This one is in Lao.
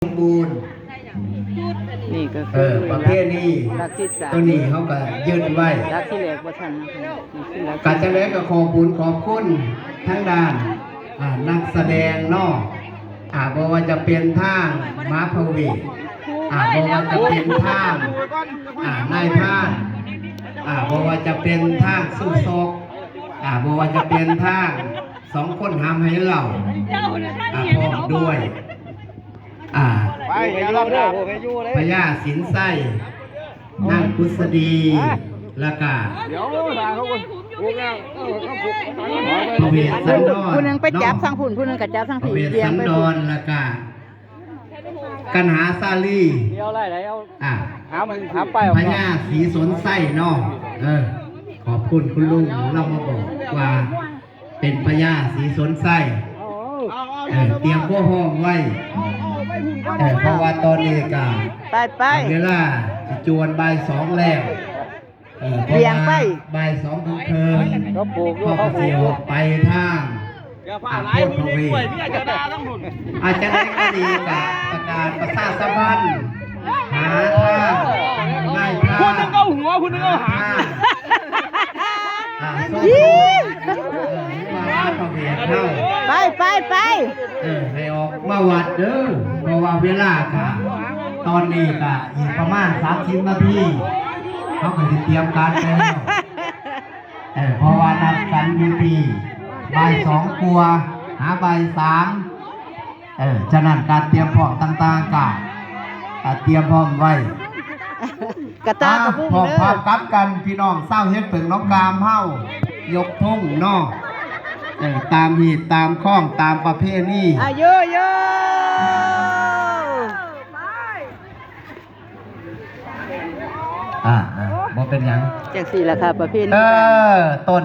ມບູນ ນີ້ກໍຄື ເອີ ປະເພນີ ຫຼັກທີສາມ ຕົວນີ້ເຮົາກໍຍຶດໄວ້ ຫຼັກທີແລກບໍ່ທັນນະ ນີ້ຄືຫຼັກ ກໍຈັ່ງໃດກໍຂອບບຸນຂອບຄຸນທາງດ້ານ ອ່າ ນັກສະແດງເນາະ ອ່າ ບໍ່ວ່າຈະເປັນທາງມາພະເວດ ອ່າ ບໍ່ວ່າຈະເປັນທາງ ອ່າ ນາຍພານ ອ່າ ບໍ່ວ່າຈະເປັນທາງຊູ້ຊອກ ອ່າ ບໍ່ວ່າຈະເປັນທາງສອງຄົນຫາມໃຫ້ເຫຼົ້າ ອ່າ ພ້ອມດ້ວຍ ອ່າ ໄປ ຢ່າລອບດາບ ພະຍາສິນໄຊ ນາງກຸດສະດີ ແລ້ວກະ ດຽວ ຖ້າເຂົາ ພະເວດສັນດອນ ຜູ້ໜຶ່ງໄປຈັບທາງພຸ້ນ ເນາະ ຜູ້ໜຶ່ງກໍຈັບທາງພີ້ ພະເວດສັນດອນ ແລ້ວກະ ກັນຫາສາລີ ດຽວໄລ່ໄດ້ເອົາ ອ່າ ຫາ ຫາປ້າຍອອກ ພະຍາສີສົນໄຊເນາະ ເອີ ຂອບຄຸນຄຸນລຸງ ລາວມາບອກວ່າ ເປັນພະຍາສີສົນໄຊ ເອີ ຕຽມຄວາມພ້ອມໄວ້ ເອີ ເພາະວ່າຕອນນີ້ກະ ໄປໆ ເວລາຊິຈວນບ່າຍສອງແລ້ວ ເອີ ເພາະວ່າບ່າຍສອງໂມງເຄິ່ງ ເຂົາກໍຊິອອກໄປທາງ ອ່າ ໂພດພະເວດ ອາ ຈັ່ງໃດກໍດີ ກະປະກາດປະຊາສຳພັນ ຫາທາງນາຍພານ ຜູ້ໜຶ່ງເອົາຫົວ ຜູ້ໜຶ່ງເອົາຫາງ ອ່າ ໂຊໂຕ ເອີ ມາຫາພະເວດເຮົາ ໄປ ໄປ ໄປ ເອີ ໃຫ້ອອກມາວັດເດີ ເພາະວ່າເວລາກະ ຕອນນີ້ກະອີກປະມານສາມສິບນາທີ ເຮົາກໍຊິຕຽມການໄປແລ້ວ ເອີ ເພາະວ່ານັດກັນຢູ່ທີ່ບ່າຍສອງກວ່າ ຫາບ່າຍສາມ ເອີ ສະນັ້ນການຕຽມພ້ອມຕ່າງໆກະ ກະຕຽມພ້ອມໄວ້ ກະຕາກະບຸ້ງເດີ ພ້ອມພາກັບກັນ ພີ່ນ້ອງຊາວເຮັດເຜິ້ງໜອງກາມເຮົາ ຍົກທຸງເນາະ ເອີ ຕາມຮີດຕາມຄອງຕາມປະເພນີ ອາໂຍໂຍ ອ່າໆ ບໍ່ເປັນຫຍັງ ຈັ່ງຊີ້ລະຄ່ະ ປະເພນີ ເອີ ຕົ້ນ